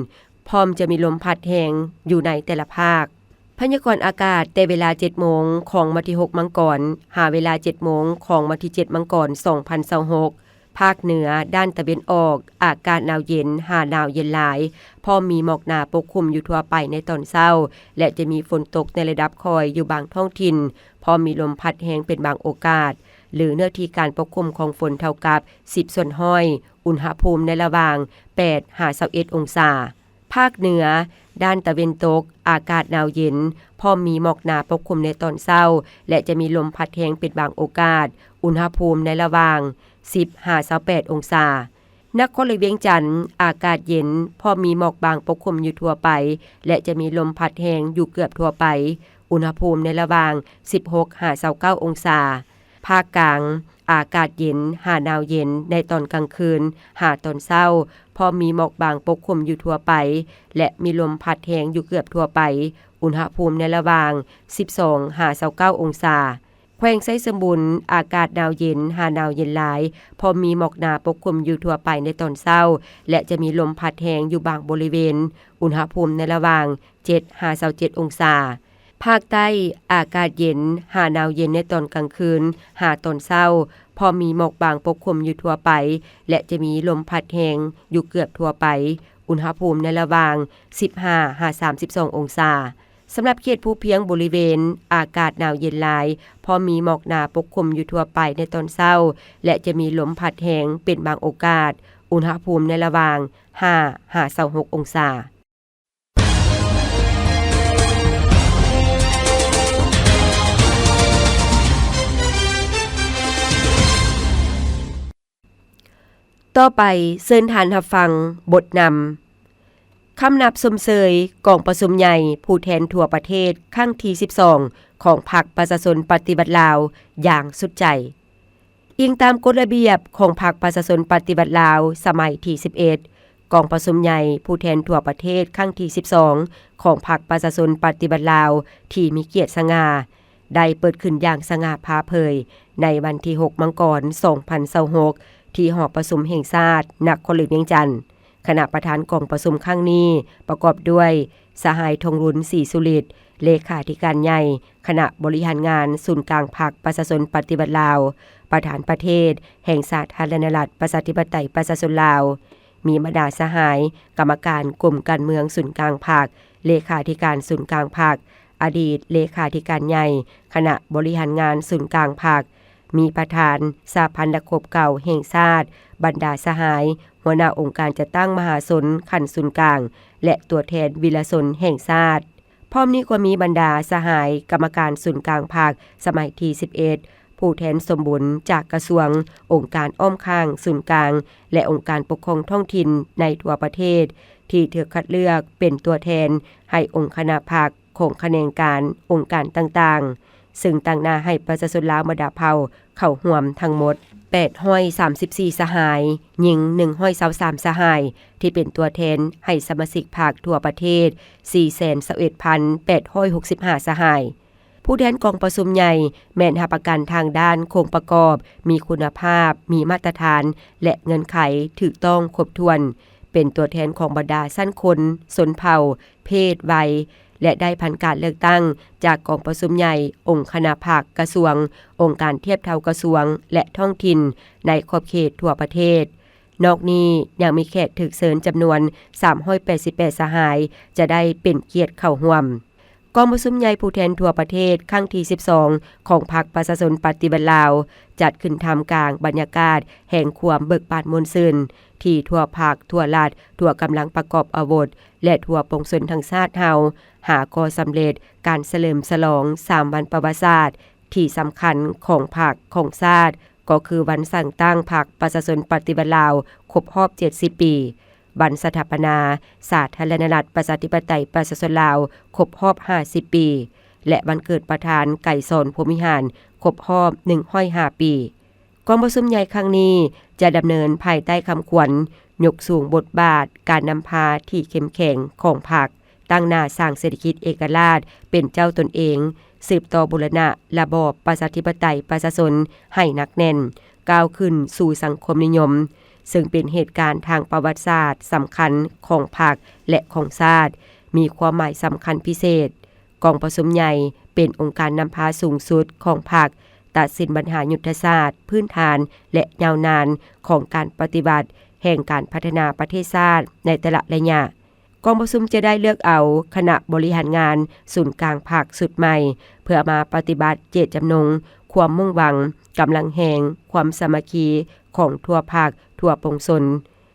ພ້ອມຈະມີລົມພັດແຮງຢູ່ໃນແຕ່ລະພາກ. ພະຍາກອນອາກາດແຕ່ເວລາເຈັດໂມງຂອງວັນທີຫົກມັງກອນ ຫາເວລາເຈັດໂມງຂອງວັນທີເຈັດມັງກອນ ສອງພັນຊາວຫົກ. ພາກເໜືອດ້ານຕາເວັນອອກ, ອາກາດໜາວເຢັນຫາໜາວເຢັນຫຼາຍ, ພ້ອມມີໝອກໜາປົກຄຸມຢູ່ທົ່ວໄປໃນຕອນເຊົ້າ ແລະ ຈະມີຝົນຕົກໃນລະດັບຄ່ອຍຢູ່ບາງທ້ອງຖິ່ນ, ພ້ອມມີລົມພັດແຮງເປັນບາງໂອກາດ, ຫຼື ເນື້ອທີ່ການປົກຄຸມຂອງຝົນເທົ່າກັບສິບສ່ວນຮ້ອຍ, ອຸນຫະພູມໃນລະຫວ່າງແປດຫາຊາວເອັດອົງສາ. ພາກເໜືອ ດ້ານຕາເວັນຕົກ, ອາກາດໜາວເຢັນ, ພ້ອມມີໝອກໜາປົກຄຸມໃນຕອນເຊົ້າ ແລະ ຈະມີລົມພັດແຮງເປັນບາງໂອກາດ, ອຸນຫະພູມໃນລະຫວ່າງສິບຫາຊາວແປດອົງສາ. ນະຄອນຫຼວງວຽງຈັນ, ອາກາດເຢັນ, ພ້ອມມີໝອກບາງປົກຄຸມຢູ່ທົ່ວໄປ ແລະ ຈະມີລົມພັດແຮງຢູ່ເກືອບທົ່ວໄປ, ອຸນຫະພູມໃນລະຫວ່າງສິບຫົກຫາຊາວເກົ້າອົງສາ. ພາກກາງ, ອາກາດເຢັນຫາໜາວເຢັນໃນຕອນກາງຄືນຫາຕອນເຊົ້າ, ພ້ອມມີໝອກບາງປົກຄຸມຢູ່ທົ່ວໄປ ແລະ ມີລົມພັດແຮງຢູ່ເກືອບທົ່ວໄປ, ອຸນຫະພູມໃນລະຫວ່າງສິບສອງຫາຊາວເກົ້າອົງສາ. ແຂວງໄຊສົມບູນ ອາກາດໜາວເຢັນຫາໜາວເຢັນຫຼາຍ, ພໍມີໝອກໜາປົກຄຸມຢູ່ທົ່ວໄປໃນຕອນເຊົ້າ ແລະ ຈະມີລົມພັດແຮງຢູ່ບາງບໍລິເວນ, ອຸນຫະພູມໃນລະຫວ່າງ ເຈັດຫາຊາວເຈັດອົງສາ. ພາກໃຕ້ ອາກາດເຢັນຫາໜາວເຢັນໃນຕອນກາງຄືນຫາຕອນເຊົ້າ, ພໍມີໝອກບາງປົກຄຸມຢູ່ທົ່ວໄປ ແລະ ຈະມີລົມພັດແຮງຢູ່ເກືອບທົ່ວໄປ, ອຸນຫະພູມໃນລະຫວ່າງ ສິບຫ້າຫາສາມສິບສອງອົງສາ. ສຳລັບເຂດພູພຽງບໍລິເວນ ອາກາດໜາວເຢັນຫຼາຍ, ພໍມີໝອກໜາປົກຄຸມຢູ່ທົ່ວໄປໃນຕອນເຊົ້າ ແລະ ຈະມີລົມພັດແຮງເປັນບາງໂອກາດ, ອຸນຫະພູມໃນລະຫວ່າງ ຫ້າຫາຊາວຫົກອົງສາ. ຕໍ່ໄປເຊີນທ່ານຮັບຟັງບົດນຳ. ຄຳນັບຊົມເຊີຍກອງປະຊຸມໃຫຍ່ຜູ້ແທນທົ່ວປະເທດຄັ້ງທີສິບສອງ ຂອງພັກປະຊາຊົນປະຕິວັດລາວຢ່າງສຸດໃຈ. ອີງຕາມກົດລະບຽບຂອງພັກປະຊາຊົນປະຕິວັດລາວສະໄໝທີສິບເອັດ, ກອງປະຊຸມໃຫຍ່ຜູ້ແທນທົ່ວປະເທດຄັ້ງທີສິບສອງ ຂອງພັກປະຊາຊົນປະຕິວັດລາວທີ່ມີກຽດສະຫງ່າ ໄດ້ເປີດຂຶ້ນຢ່າງສະຫງ່າຜ່າເຜີຍໃນວັນທີຫົກ ມັງກອນ ສອງພັນຊາວຫົກ ທີ່ຫໍປະຊຸມແຫ່ງຊາດ ນະຄອນຫຼວງວຽງຈັນ. ຄະນະປະທານກອງປະຊຸມຄັ້ງນີ້ປະກອບດ້ວຍ ສະຫາຍ ທອງລຸນ ສີສຸລິດ ເລຂາທິການໃຫຍ່ຄະນະບໍລິຫານງານສູນກາງພັກປະຊາຊົນປະຕິວັດລາວ, ປະທານປະເທດແຫ່ງສາທາລະນະລັດ ປະຊາທິປະໄຕ ປະຊາຊົນລາວ, ມີບັນດາສະຫາຍກຳມະການກົມການເມືອງສູນກາງພັກ, ເລຂາທິການສູນກາງພັກ, ອະດີດເລຂາທິການໃຫຍ່ຄະນະບໍລິຫານງານສູນກາງພັກ, ມີປະທານສະຫະພັນນັກຮົບເກົ່າແຫ່ງຊາດ, ບັນດາສະຫາຍຫົວໜ້າອົງການຈັດຕັ້ງມະຫາຊົນຂັ້ນສູນກາງ ແລະ ຕົວແທນວິລະຊົນແຫ່ງຊາດ. ພ້ອມນີ້ກໍມີບັນດາສະຫາຍກຳມະການສູນກາງພັກສະໄໝທີສິບເອັດ, ຜູ້ແທນສົມບູນຈາກກະຊວງ, ອົງການອ້ອມຂ້າງສູນກາງ ແລະ ອົງການປົກຄອງທ້ອງຖິ່ນໃນທົ່ວປະເທດ ທີ່ຖືກຄັດເລືອກເປັນຕົວແທນໃຫ້ອົງຄະນະພັກ ຂອງຂະແໜງການ, ອົງການຕ່າງໆ, ເຊິ່ງຕາງໜ້າໃຫ້ປະຊາຊົນລາວບັນດາເຜົ່າເຂົ້າຮ່ວມທັງໝົດແປດຮ້ອຍສາມສິບສີ່ສະຫາຍ, ຍິງໜຶ່ງຮ້ອຍຊາວສາມສະຫາຍ, ທີ່ເປັນຕົວແທນໃຫ້ສະມາຊິກພັກທົ່ວປະເທດສີ່ແສນຊາວເອັດພັນແປດຮ້ອຍຫົກສິບຫ້າສະຫາຍ. ຜູ້ແທນກອງປະຊຸມໃຫຍ່ແມ່ນຮັບປະກັນທາງດ້ານໂຄງປະກອບ, ມີຄຸນນະພາບ, ມີມາດຕະຖານ ແລະ ເງື່ອນໄຂຖືກຕ້ອງຄົບຖ້ວນ, ເປັນຕົວແທນຂອງບັນດາຊັ້ນຄົນ, ຊົນເຜົ່າ, ເພດ, ໄວ ແລະ ໄດ້ຜ່ານການເລືອກຕັ້ງຈາກກອງປະຊຸມໃຫຍ່, ອົງຄະນະພັກ, ກະຊວງ, ອົງການທຽບເທົ່າກະຊວງ ແລະ ທ້ອງຖິ່ນໃນຂອບເຂດທົ່ວປະເທດ. ນອກນີ້ຍັງມີແຂກຖືກເຊີນຈຳນວນສາມຮ້ອຍແປດສິບແປດສະຫາຍ ຈະໄດ້ເປັນກຽດເຂົ້າຮ່ວມ. ກອງປະຊຸມໃຫຍ່ຜູ້ແທນທົ່ວປະເທດຄັ້ງທີສິບສອງ ຂອງພັກປະຊາຊົນປະຕິວັດລາວ ຈັດຂຶ້ນທ່າມກາງບັນຍາກາດແຫ່ງຄວາມເບີກບານມ່ວນຊື່ນ ທີ່ທົ່ວພັກ, ທົ່ວລັດ, ທົ່ວກຳລັງປະກອບອາວຸດ ແລະ ທົ່ວປວງຊົນທັງຊາດເຮົາ ຫາກໍ່ສຳເລັດການສະເຫຼີມສະຫຼອງສາມວັນປະຫວັດສາດທີ່ສຳຄັນຂອງພັກ, ຂອງຊາດ, ກໍຄືວັນສ້າງຕັ້ງພັກປະຊາຊົນປະຕິວັດລາວຄົບຮອບເຈັດສິບປີ, ວັນສະຖາປະນາສາທາລະນະລັດ ປະຊາທິປະໄຕ ປະຊາຊົນລາວຄົບຮອບຫ້າສິບປີ ແລະ ວັນເກີດປະທານໄກສອນ ພົມວິຫານ ຄົບຮອບໜຶ່ງຮ້ອຍຫ້າປີ. ກອງປະຊຸມໃຫຍ່ຄັ້ງນີ້ຈະດຳເນີນພາຍໃຕ້ຄຳຂວັນ ຍົກສູງບົດບາດການນຳພາທີ່ເຂັ້ມແຂງຂອງພັກ, ຕັ້ງໜ້າສ້າງເສດຖະກິດເອກະລາດເປັນເຈົ້າຕົນເອງ, ສືບຕໍ່ບູລະນະລະບອບປະຊາທິປະໄຕປະຊາຊົນໃຫ້ໜັກແໜ້ນ, ກ້າວຂຶ້ນສູ່ສັງຄົມນິຍົມ, ເຊິ່ງເປັນເຫດການທາງປະຫວັດສາດສຳຄັນຂອງພັກ ແລະ ຂອງຊາດ, ມີຄວາມໝາຍສຳຄັນພິເສດ. ກອງປະຊຸມໃຫຍ່ເປັນອົງການນຳພາສູງສຸດຂອງພັກ, ຕັດສິນບັນຫາຍຸດທະສາດພື້ນຖານ ແລະ ຍາວນານຂອງການປະຕິວັດແຫ່ງການພັດທະນາປະເທດຊາດໃນແຕ່ລະໄລຍະ. ກອງປະຊຸມຈະໄດ້ເລືອກເອົາຄະນະບໍລິຫານງານສູນກາງພັກຊຸດໃໝ່ ເພື່ອມາປະຕິບັດເຈດຈຳນົງ, ຄວາມມຸ່ງຫວັງ, ກຳລັງແຮງ, ຄວາມສາມັກຄີຂອງທົ່ວພັກ, ທົ່ວປວງຊົນ.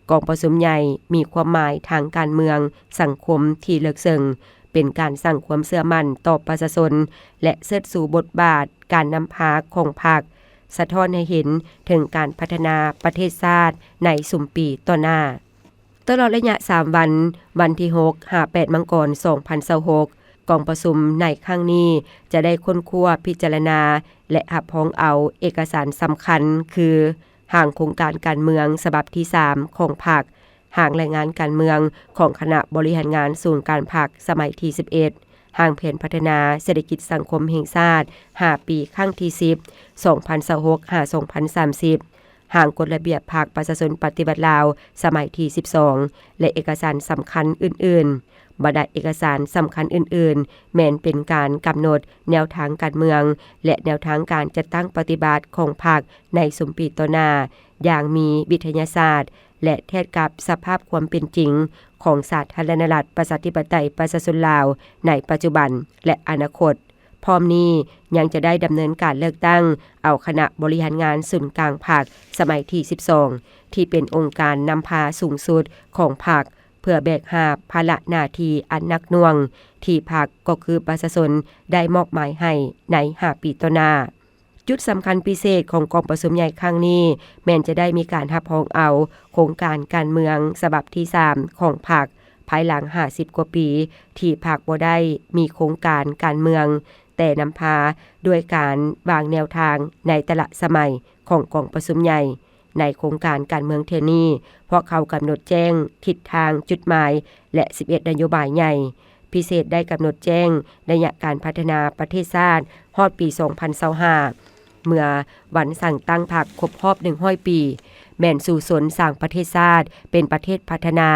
ກອງປະຊຸມໃຫຍ່ມີຄວາມໝາຍທາງການເມືອງ, ສັງຄົມທີ່ເລິກເຊິ່ງ, ເປັນການສ້າງຄວາມເຊື່ອໝັ້ນຕໍ່ປະຊາຊົນ ແລະ ເຊີດຊູບົດບາດການນຳພາຂອງພັກ, ສະທ້ອນໃຫ້ເຫັນເຖິງການພັດທະນາປະເທດຊາດໃນຊຸມປີຕໍ່ໜ້າ. ຕະຫຼອດໄລຍະສາມວັນ, ວັນທີຫົກຫາແປດ ມັງກອນ ສອງພັນຊາວຫົກ, ກອງປະຊຸມໃນຄັ້ງນີ້ຈະໄດ້ຄົ້ນຄວ້າ, ພິຈາລະນາ ແລະ ຮັບຮອງເອົາເອກະສານສຳຄັນ ຄື ຮ່າງໂຄງການການເມືອງສະບັບທີສາມຂອງພັກ, ຮ່າງລາຍງານການເມືອງຂອງຄະນະບໍລິຫານງານສູນກາງພັກສະໄໝທີສິບເອັດ, ຮ່າງແຜນພັດທະນາເສດຖະກິດສັງຄົມແຫ່ງຊາດຫ້າປີ ຄັ້ງທີສິບ ສອງພັນຊາວຫົກ ຫາ ສອງພັນສາມສິບ, ຮ່າງກົດລະບຽບພັກປະຊາຊົນປະຕິວັດລາວສະໄໝທີສິບສອງ ແລະ ເອກະສານສຳຄັນອື່ນໆ. ບັນດາເອກະສານສຳຄັນອື່ນໆ ແມ່ນເປັນການກຳນົດແນວທາງການເມືອງ ແລະ ແນວທາງການຈັດຕັ້ງປະຕິບັດຂອງພັກໃນຊຸມປີຕໍ່ໜ້າ ຢ່າງມີວິທະຍາສາດ ແລະ ທຽບກັບສະພາບຄວາມເປັນຈິງຂອງສາທາລະນະລັດ ປະຊາທິປະໄຕ ປະຊາຊົນລາວໃນປັດຈຸບັນ ແລະ ອະນາຄົດ. ພ້ອມນີ້ຍັງຈະໄດ້ດຳເນີນການເລືອກຕັ້ງເອົາຄະນະບໍລິຫານງານສູນກາງພັກສະໄໝທີສິບສອງ ທີ່ເປັນອົງການນຳພາສູງສຸດຂອງພັກ ເພື່ອແບກຫາບພາລະໜ້າທີ່ອັນໜັກໜ່ວງ ທີ່ພັກ ກໍຄືປະຊາຊົນ ໄດ້ມອບໝາຍໃຫ້ໃນຫ້າປີຕໍ່ໜ້າ. ຈຸດສຳຄັນພິເສດຂອງກອງປະຊຸມໃຫຍ່ຄັ້ງນີ້ ແມ່ນຈະໄດ້ມີການຮັບຮອງເອົາໂຄງການການເມືອງສະບັບທີສາມຂອງພັກ ພາຍຫຼັງຫ້າສິບກວ່າປີ ທີ່ພັກບໍ່ໄດ້ມີໂຄງການການເມືອງ ແຕ່ນຳພາດ້ວຍການວາງແນວທາງໃນແຕ່ລະສະໄໝຂອງກອງປະຊຸມໃຫຍ່. ໃນໂຄງການການເມືອງເທື່ອນີ້, ພວກເຂົາກຳນົດແຈ້ງທິດທາງ, ຈຸດໝາຍ ແລະ ສິບເອັດນະໂຍບາຍໃຫຍ່. ພິເສດໄດ້ກຳນົດແຈ້ງໄລຍະການພັດທະນາປະເທດຊາດຮອດປີສອງພັນຊາວຫ້າ ເມື່ອວັນສ້າງຕັ້ງພັກຄົບຮອບໜຶ່ງຮ້ອຍປີ, ແມ່ນສູ້ຊົນສ້າງປະເທດຊາດເປັນປະເທດພັດທະນາ,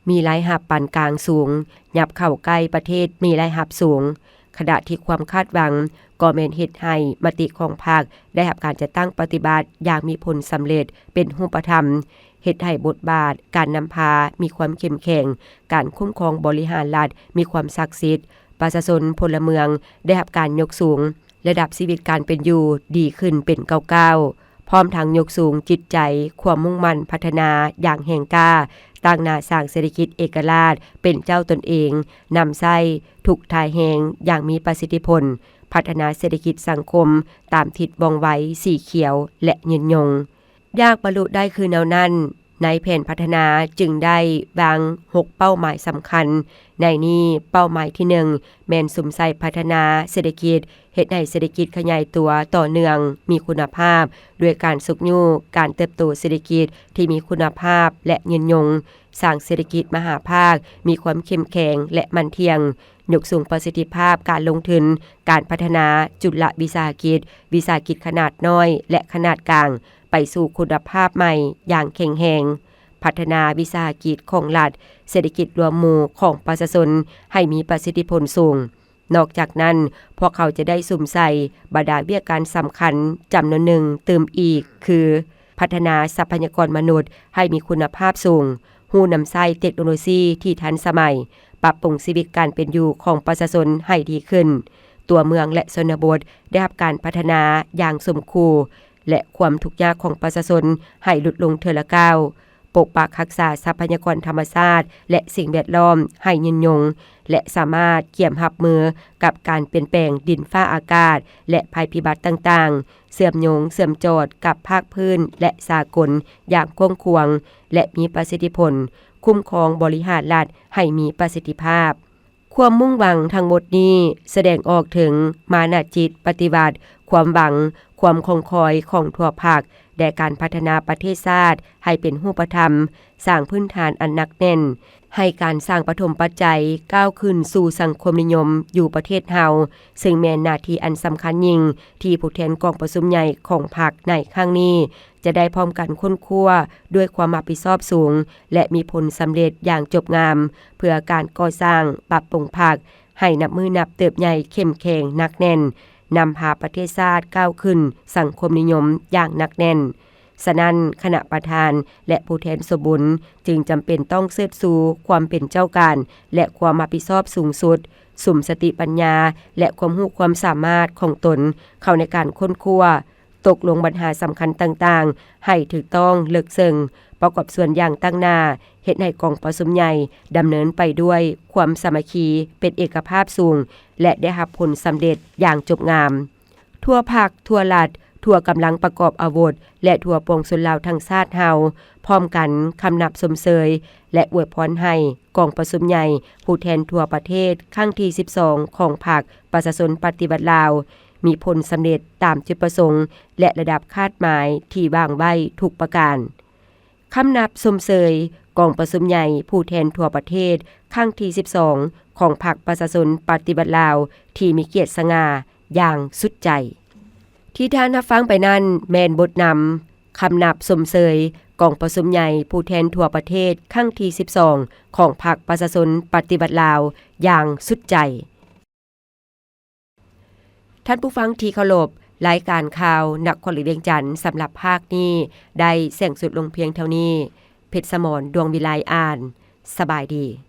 ມີລາຍຮັບປານກາງສູງ, ຫຍັບເຂົ້າໃກ້ປະເທດມີລາຍຮັບສູງ. ຂະນະທີ່ຄວາມຄາດຫວັງກໍແມ່ນເຮັດໃຫ້ມະຕິຂອງພັກໄດ້ຮັບການຈັດຕັ້ງປະຕິບັດຢ່າງມີຜົນສຳເລັດເປັນຮູບປະທຳ, ເຮັດໃຫ້ບົດບາດການນຳພາມີຄວາມເຂັ້ມແຂງ, ການຄຸ້ມຄອງບໍລິຫານລັດມີຄວາມສັກສິດ, ປະຊາຊົນພົນລະເມືອງໄດ້ຮັບການຍົກສູງ, ລະດັບຊີວິດການເປັນຢູ່ດີຂຶ້ນເປັນກ້າວໆ. ພ້ອມທັງຍົກສູງຈິດໃຈ, ຄວາມມຸ່ງໝັ້ນພັດທະນາຢ່າງແຮງກ້າ, ຕັ້ງໜ້າສ້າງເສດຖະກິດເອກະລາດເປັນເຈົ້າຕົນເອງ, ນຳໃຊ້ທຸກທ່າແຮງຢ່າງມີປະສິດທິຜົນ, ພັດທະນາເສດຖະກິດສັງຄົມຕາມທິດວ່ອງໄວ, ສີຂຽວ ແລະ ຍືນຍົງ. ຢາກບັນລຸໄດ້ຄືແນວນັ້ນ, ໃນແຜນພັດທະນາຈຶ່ງໄດ້ວາງຫົກເປົ້າໝາຍສຳຄັນ. ໃນນີ້ເປົ້າໝາຍທີໜຶ່ງ ແມ່ນສຸມໃສ່ພັດທະນາເສດຖະກິດ, ເຮັດໃຫ້ເສດຖະກິດຂະຫຍາຍຕົວຕໍ່ເນື່ອງ, ມີຄຸນນະພາບ, ດ້ວຍການຊຸກຍູ້ການເຕີບໂຕເສດຖະກິດທີ່ມີຄຸນນະພາບ ແລະ ຍືນຍົງ, ສ້າງເສດຖະກິດມະຫາພາກມີຄວາມເຂັ້ມແຂງ ແລະ ໝັ້ນທ່ຽງ, ຍົກສູງປະສິດທິພາບການລົງທຶນ, ການພັດທະນາຈຸລະວິສາຫະກິດ, ວິສາຫະກິດຂະໜາດນ້ອຍ ແລະ ຂະໜາດກາງ ໄປສູ່ຄຸນນະພາບໃໝ່ຢ່າງແຂງແຮງ, ພັດທະນາວິສາຫະກິດຂອງລັດ, ເສດຖະກິດລວມໝູ່ຂອງປະຊາຊົນໃຫ້ມີປະສິດທິຜົນສູງ. ນອກຈາກນັ້ນ, ພວກເຂົາຈະໄດ້ສຸມໃສ່ບັນດາວຽກການສຳຄັນຈຳນວນໜຶ່ງຕື່ມອີກ ຄື ພັດທະນາຊັບພະຍາກອນມະນຸດໃຫ້ມີຄຸນນະພາບສູງ, ຮູ້ນຳໃຊ້ເຕັກໂນໂລຊີທີ່ທັນສະໄໝ, ປັບປຸງຊີວິດການເປັນຢູ່ຂອງປະຊາຊົນໃຫ້ດີຂຶ້ນ. ຕົວເມືອງ ແລະ ຊົນນະບົດໄດ້ຮັບການພັດທະນາຢ່າງສົມຄູ່ ແລະ ຄວາມທຸກຍາກຂອງປະຊາຊົນໃຫ້ຫຼຸດລົງເທື່ອລະກ້າວ. ປົກປັກຮັກສາຊັບພະຍາກອນທຳມະຊາດ ແລະ ສິ່ງແວດລ້ອມໃຫ້ຍືນຍົງ ແລະ ສາມາດກຽມຮັບມືກັບການປ່ຽນແປງດິນຟ້າອາກາດ ແລະ ໄພພິບັດຕ່າງໆ, ເຊື່ອມໂຍງເຊື່ອມຈອດກັບພາກພື້ນ ແລະ ສາກົນຢ່າງກວ້າງຂວາງ ແລະ ມີປະສິດທິຜົນ, ຄຸ້ມຄອງບໍລິຫານລັດໃຫ້ມີປະສິດທິພາບ. ຄວາມມຸ່ງຫວັງທັງໝົດນີ້ສະແດງອອກເຖິງມານະຈິດປະຕິວັດ, ຄວາມຫວັງ, ຄວາມຄອງຄອຍຂອງທົ່ວພັກ ແດ່ການພັດທະນາປະເທດຊາດໃຫ້ເປັນຮູບປະທຳ, ສ້າງພື້ນຖານອັນໜັກແໜ້ນ ໃຫ້ການສ້າງປະຖົມປັດໄຈກ້າວຂຶ້ນສູ່ສັງຄົມນິຍົມຢູ່ປະເທດເຮົາ, ເຊິ່ງແມ່ນໜ້າທີ່ອັນສຳຄັນຍິ່ງທີ່ຜູ້ແທນກອງປະຊຸມໃຫຍ່ຂອງພັກໃນຄັ້ງນີ້ ຈະໄດ້ພ້ອມກັນຄົ້ນຄວ້າດ້ວຍຄວາມຮັບຜິດຊອບສູງ ແລະ ມີຜົນສຳເລັດຢ່າງຈົບງາມ ເພື່ອການກໍ່ສ້າງປັບປຸງພັກໃຫ້ນັບມື້ນັບເຕີບໃຫຍ່ເຂັ້ມແຂງໜັກແໜ້ນ, ນຳພາປະເທດຊາດກ້າວຂຶ້ນສັງຄົມນິຍົມຢ່າງໜັກແໜ້ນ. ສະນັ້ນ, ຄະນະປະທານ ແລະ ຜູ້ແທນສົມບູນຈຶ່ງຈຳເປັນຕ້ອງເຊີດຊູຄວາມເປັນເຈົ້າການ ແລະ ຄວາມຮັບຜິດຊອບສູງສຸດ, ສຸມສະຕິປັນຍາ ແລະ ຄວາມຮູ້ຄວາມສາມາດຂອງຕົນເຂົ້າໃນການຄົ້ນຄວ້າ, ຕົກລົງບັນຫາສຳຄັນຕ່າງໆໃຫ້ຖືກຕ້ອງເລິກເຊິ່ງ, ປະກອບສ່ວນຢ່າງຕັ້ງໜ້າ, ເຮັດໃຫ້ກອງປະຊຸມໃຫຍ່ດຳເນີນໄປດ້ວຍຄວາມສາມັກຄີ, ເປັນເອກະພາບສູງ ແລະ ໄດ້ຮັບຜົນສຳເລັດຢ່າງຈົບງາມ. ທົ່ວພັກ, ທົ່ວລັດ, ທົ່ວກຳລັງປະກອບອາວຸດ ແລະ ທົ່ວປວງຊົນລາວທັງຊາດເຮົາ ພ້ອມກັນຄຳນັບຊົມເຊີຍ ແລະ ອວຍພອນໃຫ້ກອງປະຊຸມໃຫຍ່ຜູ້ແທນທົ່ວປະເທດຄັ້ງທີສິບສອງຂອງພັກປະຊາຊົນປະຕິວັດລາວ ມີຜົນສຳເລັດຕາມຈຸດປະສົງ ແລະ ລະດັບຄາດໝາຍທີ່ວາງໄວ້ທຸກປະການ. ຄຳນັບຊົມເຊີຍ ກອງປະຊຸມໃຫຍ່ຜູ້ແທນທົ່ວປະເທດຄັ້ງທີສິບສອງ ຂອງພັກປະຊາຊົນປະຕິວັດລາວ ທີ່ມີກຽດສະຫງ່າຢ່າງສຸດໃຈ. ທີ່ທ່ານຮັບຟັງໄປນັ້ນແມ່ນບົດນຳຄຳນັບຊົມເຊີຍກອງປະຊຸມໃຫຍ່ຜູ້ແທນທົ່ວປະເທດຄັ້ງທີສິບສອງ ຂອງພັກປະຊາຊົນປະຕິວັດລາວຢ່າງສຸດໃຈ. ທ່ານຜູ້ຟັງທີ່ເຄົາລົບ, ລາຍການຂ່າວນະຄອນຫຼວງວຽງຈັນສຳລັບພາກນີ້ໄດ້ສິ້ນສຸດລົງພຽງເທົ່ານີ້. ເພັດສະໝອນ ດວງວິໄລ ອ່ານ. ສະບາຍດີ.